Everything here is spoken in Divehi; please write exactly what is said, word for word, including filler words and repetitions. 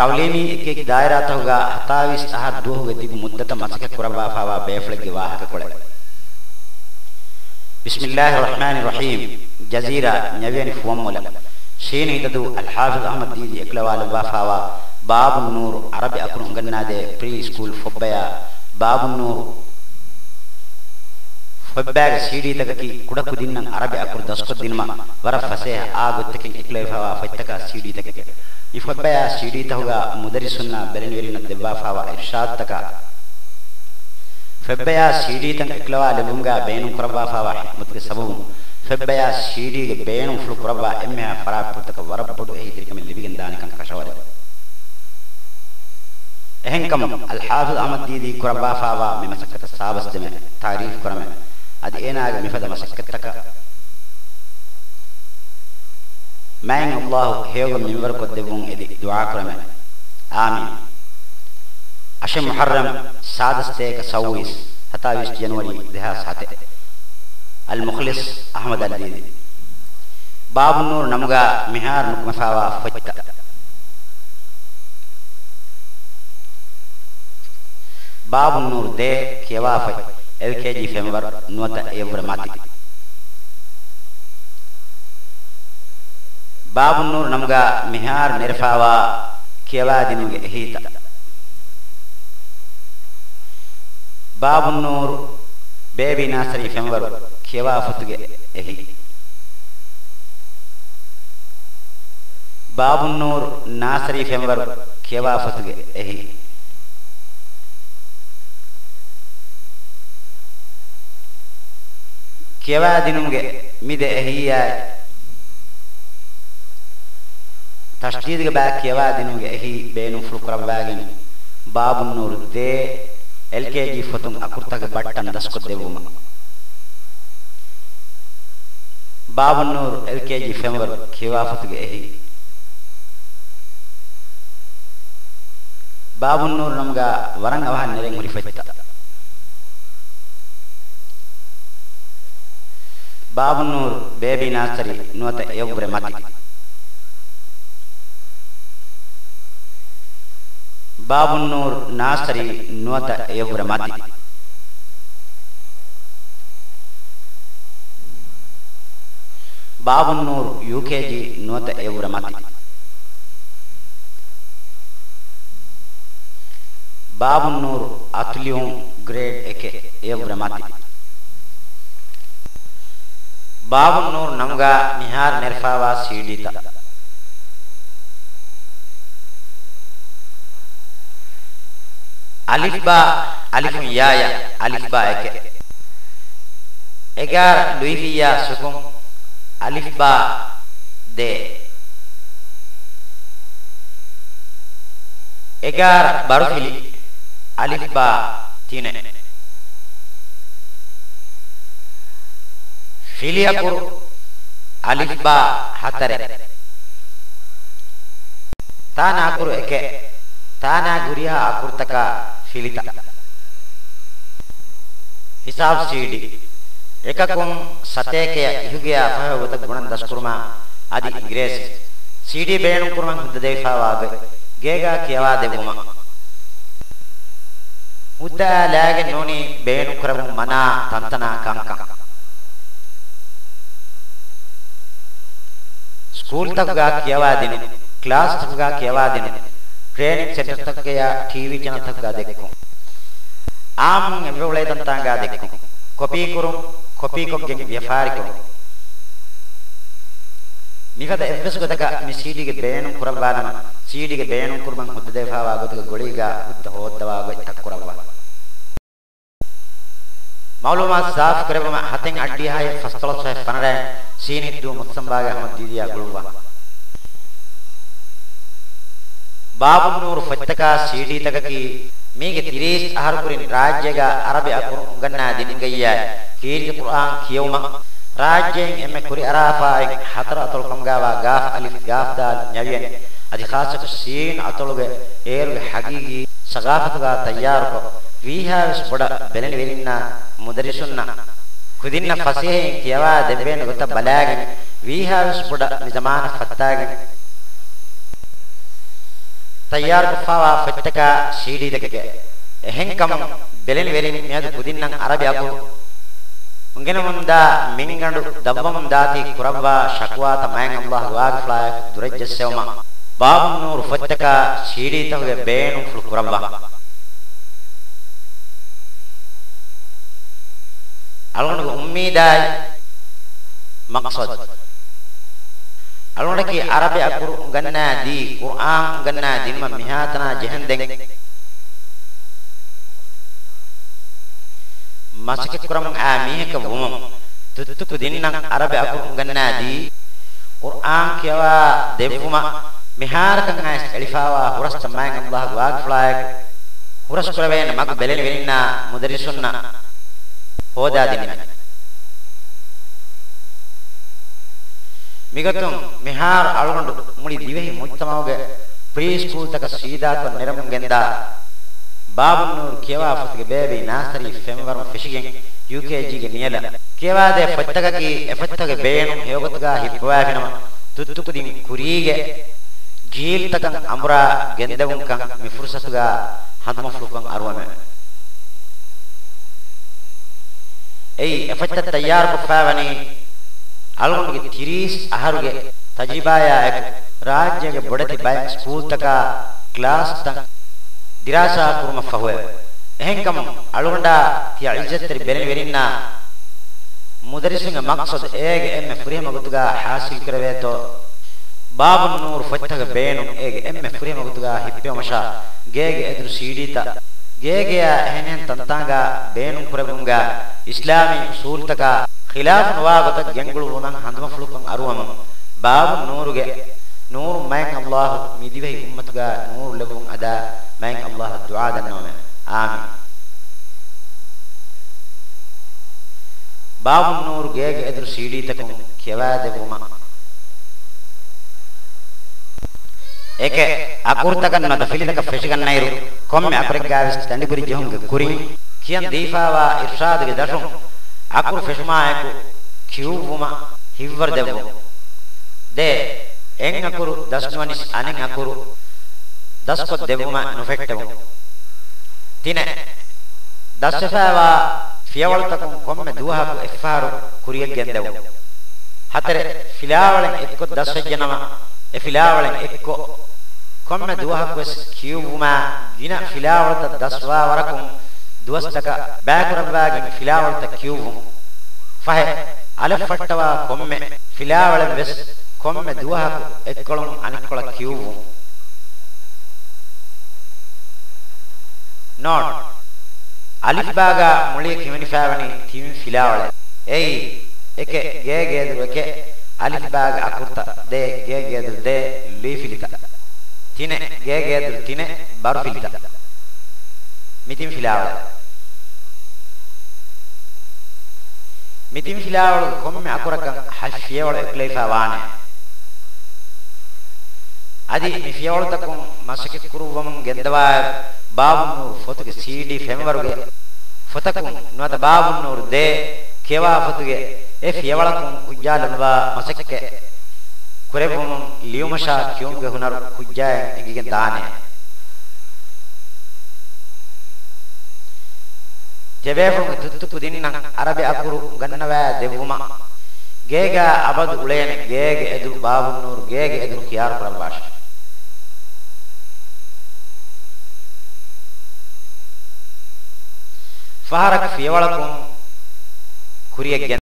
ތަޢުލީމީ އެކިއެކި ދާއިރާތަކުގަ ހަތާވީސް އަހަރު ދުވަހުގެ ދިގު މުއްދަތަށް މަސައްކަތް ކުރައްވާފާވާ ބޭފުޅެއްގެ ވާހަކަކޮޅެއް. بسم الله الرحمن الرحيم. ޖަޒީރާ، ނަވިޔަނި ފުވައްމުލައް، ޝީން ހިތަދޫ އަލްޙާފިޒް އަޙްމަދު ދީދީ އެކުލަވާލައްވާފާވާ ބާބުއްނޫރު، ޢަރަބި އަކުރު އުނގަންނާދޭ ޕްރީ ސްކޫލް ފޮއްބަޔާ ބާބުއްނޫރު. ފޮއްބާގެ ސީޑީތަކަކީ ކުޑަކުދިންނަށް ޢަރަބި އަކުރު ދަސްކޮށްދިނުމަށް ވަރަށް ފަސޭހަ އާ ގޮތްތަކެއް އެކުލެވިފާވާ ފޮތްތަކާ ސީޑީތަކެކެވެ. މި ފޮއްބަޔާ ސީޑީތަކުގަ މުދައްރިސުންނާ ބެލެނިވެރިންނަށް ދެއްވާފާވާ އިރުޝާދުތަކާ، ފޮއްބަޔާ ސީޑީތައް އެކުލަވާ ލެއްވުމުގަ ބޭނުންކުރައްވާފާވާ ޙިކްމަތުގެ ސަބަބުން، ފޮއްބަޔާ ސީޑީގެ ބޭނުންފުޅު ކުރައްވާ އެންމެހާ ފަރާތްޕުޅުތަކަށް ވަރަށް ބޮޑު އެހީތެރިކަމެއް ލިބިގެންދާނެކަން ކަށަވަރެވެ. އެހެންކަމުން، އަލްޙާފިޒް އަޙްމަދު ދީދީ ކުރައްވާފާވާ މި މަސައްކަތަށް ސާބަސްދެމެ، ތަޢުރީފު ކުރަމެ. އަދި އޭނާގެ މިފަދަ މަސައްކަތްތަކަށް މާތް ﷲ ހެޔޮގޮތް މިންވަރުކޮށްދެއްވުން އެދި ދުޢާ ކުރަމެ. އާމީން. އަށެއް މުޙައްރަމް، ސާދަސް ތޭކަ ސައުވީސް، ހަތާވީސް ޖަނުއަރީ ދެހާސް ހަތެއް. އަލްމުޚްލިޞް އަޙްމަދު އަލްދީދީ. ބާބުއްނޫރު ނަމުގަ މިހާރު ނުކުމެފާވާ ފޮތްތައް. ބާބުއްނޫރު ދޭއް ކިޔަވާފައި، އެލްކޭޖީ ފެންވަރު ނުވަތަ އެއަށްވުރެ މަތި. ބާބުއްނޫރު ނަމުގަ މިހާރު ނެރެފާވާ ކިޔަވާދިނުމުގެ އެހީތައް. ބާބުއްނޫރު ބޭބީ ނާސަރީ ފެންވަރު ކިޔަވާ ފޮތުގެ އެހީ. ބާބުއްނޫރު ނާސަރީ ފެންވަރު ކިޔަވާ ފޮތުގެ އެހީ. ކިޔަވާދިނުމުގެ މި ދެ އެހީއާއި، ތަޝްދީދުގެ ބާ ކިޔަވާދިނުމުގެ އެހީ ބޭނުންފުޅު ކުރައްވާގެން، ބާބުއްނޫރު ދޭއް އެލްކޭޖީ ފޮތުން އަކުރުތަކުގެ ބައްޓަން ދަސްކޮށްދެއްވުމަށް. ބާބުއްނޫރު އެލްކޭޖީ ފެންވަރު ކިޔަވާ ފޮތުގެ އެހީ. ބާބުއްނޫރު ނަމުގަ ވަރަށް އަވަހަށް ނެރެން ހުރި ފޮތްތައް. ބާބުއްނޫރު ބޭބީ ނާސަރީ ނުވަތަ އެއަށްވުރެ މަތި. ބާބުއްނޫރު ނާސަރީ ނުވަތަ އެއަށްވުރެ މަތި. ބާބުއްނޫރު ޔޫކޭޖީ ނުވަތަ އެއަށްވުރެ މަތި. ބާބުއްނޫރު އަތުލިޔުން ގްރޭޑް އެކެއް އެއަށްވުރެ މަތި. ބާބުއްނޫރު ނަމުގަ މިހާރު ނެރެފާވާ ސީޑީތައް. އަލިފްބާ އަލިފުން ޔާޔަށް އަލިފްބާ އެކެއް. އެގާރަ ލުއިފިއްޔާ ސުކުން އަލިފްބާ ދޭއް. އެގާރަ ބަރުފިލި އަލިފްބާ ތިނެއް. ފިލިއަކުރު އަލިފްބާ ހަތަރެއް. ތާނަ އަކުރު އެކެއް. ތާނަ ހުރިހާ އަކުރުތަކާ ފިލިތައް. ހިސާބު ސީޑީ. އެކަކުން ސަތޭކަޔަށް އިހުގެޔާ ފަހު ގޮތަށް ގުނަން ދަސްކުރުމާ އަދި އިނގިރޭސި ސީޑީ ބޭނުންކުރުމަށް ހުއްދަ ދެވިފާވާ ގޮތް ގޭގާ ކިޔަވާ ދެއްވުމަށް. ހުއްދައާ ލާގެން ނޫނީ ބޭނުންކުރެވުން މަނާ ތަންތަނާ ކަންކަން. ސްކޫލްތަކުގަ ކިޔަވާދިނުން، ކްލާސްތަކުގަ ކިޔަވާދިނުން، ޓްރޭނިންގ ސެންޓަރތަކުގަޔާ ޓީވީ ޗެނަލްތަކުގަ ދެއްކުން، އާއްމުން އެބައުޅޭ ތަންތާނގަ ދެއްކުން، ކޮޕީކުރުން، ކޮޕީކޮށްގެން ވިޔަފާރިކުރުން. މިފަދަ އެއްވެސް ގޮތަކަށް މި ސީޑީގެ ބޭނުން ކުރައްވާނަމަ، ސީޑީގެ ބޭނުންކުރުމަށް ހުއްދަ ދެވިފާވާ ގޮތުގެ ގޮޅީގަ ހުއްދަ ހޯއްދަވާ ގޮތް ތައްކުރައްވާ. މައުލޫމާތު ސާފުކުރެއްވުމަށް ހަތެއް އަށްޑިހައެއް ފަސްދޮޅަސް ފަހެއް ފަނަރައިން ސީނިއްދޫ މުއްސަނބާގެ އަހުމަދު ދީދީއާ ގުޅުއްވާ. ބާބުން ނޫރު ފޮތްތަކާ ސީޑީތަކަކީ މީގެ ތިރީސް އަހަރު ކުރިން ރާއްޖޭގަ އަރަބި އަކުރު އުނގަންނާ ދިނިގައްޔާ ކީރިތި ޤުރްއާން ކިޔެވުމަށް ރާއްޖޭން އެންމެ ކުރިއަރާފާއިން ހަތަރު އަތޮޅު ކަމުގާވާ ގާފް އަލިފް ގާފް ދާލް ނަވިޔަނި އަދި ޚާއްޞަކޮށް ސީން އަތޮޅުގެ އޭރުގެ ހަގީގީ ސަގާފަތުގާ ތައްޔާރުކޮށް، ވީހާވެސް ބޮޑަށް ބެލެނިވެރިންނާ މުދައްރިސުންނަށް ކުދިންނަށް ފަސޭހައިން ކިޔަވާ ދެއްވޭނެ ގޮތަށް ބަލާގެން، ވީހާވެސް ބޮޑަށް މި ޒަމާނަށް ފައްތާގެން، ތައްޔާރުކޮށްފައިވާ ފޮތްތަކާ ސީޑީތަކެކޭ. އެހެންކަމުން ބެލެނިވެރިން މިއަދު ކުދިންނަށް އަރަބި އަކުރު އުނގެނެމުންދާ މިންގަނޑު ދަށްވަމުންދާތީ ކުރައްވާ ޝަކުވާތައް މާތް ﷲ ގާތްފުޅާއެކު ދުރަށްޖެއްސެވުމަށް ބާބުއްނޫރު ފޮތްތަކާ ސީޑީތަކުގެ ބޭނުންފުޅު ކުރައްވާ. އަޅުގަނޑުގެ އުއްމީދާއި މަޤްޞަދު، އަޅުގަނޑަކީ ޢަރަބި އަކުރު އުނގަންނާ ދީ، ޤުރްއާން އުނގަންނާ ދިނުމަށް މިހާތަނާ ޖެހެންދެން މަސައްކަތްކުރަމުން އާ މީހަކަށް ވުމުން، ތުއްތު ކުދިންނަށް ޢަރަބި އަކުރު އުނގަންނާ ދީ، ޤުރްއާން ކިޔަވާ ދެއްވުމަށް މިހާރަކަށް އައިސް އެޅިފައިވާ ހުރަސްތައް މާތް ﷲ ގާތްފުޅާއެކު ހުރަސްކުރެވޭނެ މަގު ބެލެނިވެރިންނާ މުދައްރިސުންނަށް ހޯދާދިނުމެވެ. މިގޮތުން މިހާރު އަޅުގަނޑު މުޅި ދިވެހި މުޖްތަމަޢުގެ ޕްރީ ސްކޫލްތަކަށް ސީދާކޮށް ނެރެމުން ގެންދާ ބާބުއްނޫރު ކިޔަވާ ފޮތުގެ ބޭބީ ނާސަރީ ފެންވަރުން ފެށިގެން ޔޫކޭޖީގެ ނިޔަލަށް ކިޔަވާދޭ ފޮތްތަކަކީ އެ ފޮތްތަކުގެ ބޭނުން ހެޔޮގޮތުގަ ހިއްޕަވައިފިނަމަ، ތުއްތު ކުދިން ކުރީގެ ޖީލްތަކަށް އަނބުރާ ގެންދެވުންކަން މި ފުރުސަތުގަ ހަނދުމަފުޅުކޮށް އަރުވަމެވެ. އެއީ، އެފޮތްތައް ތައްޔާރުކޮށްފައިވަނީ އަޅުގަނޑުގެ ތިރީސް އަހަރުގެ ތަޖްރިބާޔާއެކު، ރާއްޖޭގެ ބޮޑެތި ބައެއް ސްކޫލްތަކާ ކްލާސްތައް ދިރާސާ ކުރުމަށްފަހުއެވެ. އެހެންކަމުން، އަޅުގަނޑާ ތިޔަ ޢިއްޒަތްތެރި ބެލެނިވެރިންނާ މުދައްރިސުންގެ މަޤްޞަދު އޭގެ އެންމެ ފުރިހަމަ ގޮތުގަ ޙާޞިލްކުރެވޭތޯ، ބާބުއްނޫރު ފޮތްތަކުގެ ބޭނުން އޭގެ އެންމެ ފުރިހަމަ ގޮތުގަ ހިއްޕެވުމަށާ، ގޭގެ އެދުރު ސީޑީތައް، ގޭގެއާ އެހެނިހެން ތަންތާނގަ ބޭނުން ކުރެއްވުމުގަ އިސްލާމީ އުޞޫލުތަކާ ޚިލާފު ނުވާ ގޮތަށް ގެންގުޅުއްވުމަށް ހަނދުމަފުޅުކޮށް އަރުވަމުން، ބާބުއްނޫރުގެ ނޫރު މާތް ﷲ މި ދިވެހި އުއްމަތުގަ ނޫރު ލެއްވުން އަދާ މާތް ﷲ އަށް ދުޢާ ދަންނަވަމެވެ. އާމީން. ބާބުއްނޫރު ގޭގެ އެދުރު ސީޑީތަކުން ކިޔަވާދެއްވުމަށް. އެކެއް، އަކުރުތަކަށް ނުވަތަ ފިލިތަކަށް ފެށިގަންނައިރު، ކޮންމެ އަކުރެއްގައިވެސް ދަނޑި ބުރި ޖެހުމުގެ ކުރިން ކިޔަން ދީފާވާ އިރްޝާދުގެ ދަށުން އަކުރު ފެށުމާއެކު ކިޔުއްވުމަށް ހިއްވަރު ދެއްވުން. ދޭ، އެއް އަކުރު ދަސްނުވަނިސް އަނެއް އަކުރު ދަސްކޮށް ދެއްވުމަށް ނުފެއްޓެވުން. ތިނެއް، ދަސްވެފައިވާ ފިޔަވަޅުތަކުން ކޮންމެ ދުވަހަކު އެއްފަހަރު ކުރިއަށް ގެންދެވުން. ހަތަރެއް، ފިލާވަޅެއް އެއްކޮށް ދަސްވެއްޖެނަމަ، އެ ފިލާވަޅެއް އެއްކޮށް ކޮންމެ ދުވަހަކުވެސް ކިޔުއްވުމާ ގިނަ ފިލާވަޅުތައް ދަސްވާ ވަރަކުން ދުވަސްތަކަށް ބައިކުރައްވާގެން ފިލާވަޅުތައް ކިޔުއްވުން. ފަހެއް، އަލަށް ފައްޓަވާ ކޮންމެ ފިލާވަޅެއްވެސް ކޮންމެ ދުވަހަކު އެއްކޮޅުން އަނެއްކޮޅަށް ކިޔުއްވުން. ނޯޓް، އަލިފްބާގާ މުޅިއަށް ހިމެނިފައިވަނީ ތިން ފިލާވަޅެއް. އެއީ، އެކެއް، ގޭގެ އެދުރު އެކެއް، އަލިފްބާގެ އަކުރުތައް. ދޭ، ގޭގެ އެދުރު ދޭ، ލުއިފިލިތައް. ތިނެއް، ގޭގެ އެދުރު ތިނެއް، ބަރުފިލިތައް. މި ތިން ފިލާވަޅެއް. މި ތިން ފިލާވަޅުގެ ކޮންމެ އަކުރަކަށް ހަތް ފިޔަވަޅު އެކުލެވިފައި ވާނެ. އަދި މި ފިޔަވަޅުތަކުން މަސައްކަތްކުރުއްވަމުން ގެންދަވާއިރު، ބާބުއްނޫރު ފޮތުގެ ސީޑީ ފެންވަރުގެ ފޮތަކުން ނުވަތަ ބާބުއްނޫރު ދޭ ކިޔަވާ ފޮތުގެ އެ ފިޔަވަޅަކުން ކުއްޖާ ލައްވާ މަސައްކަތް ކުރެއްވުމުން ލިޔުމަށާ ކިޔުމުގެ ހުނަރު ކުއްޖާއަށް އެނގިގެން ދާނެ. ތިޔަބޭފުޅުންގެ ތުއްތު ކުދިންނަށް އަރަބި އަކުރު ގަންނަވާ ދެއްވުމަށް ގޭގާ އަބަދު އުޅޭނެ ގޭގެ އެދުރު ބާބުއްނޫރު ގޭގެ އެދުރު ޚިޔާރު ކުރައްވާށެ. ފަހަރަކު ފިޔަވަޅަކުން ކުރިއަށް ގެން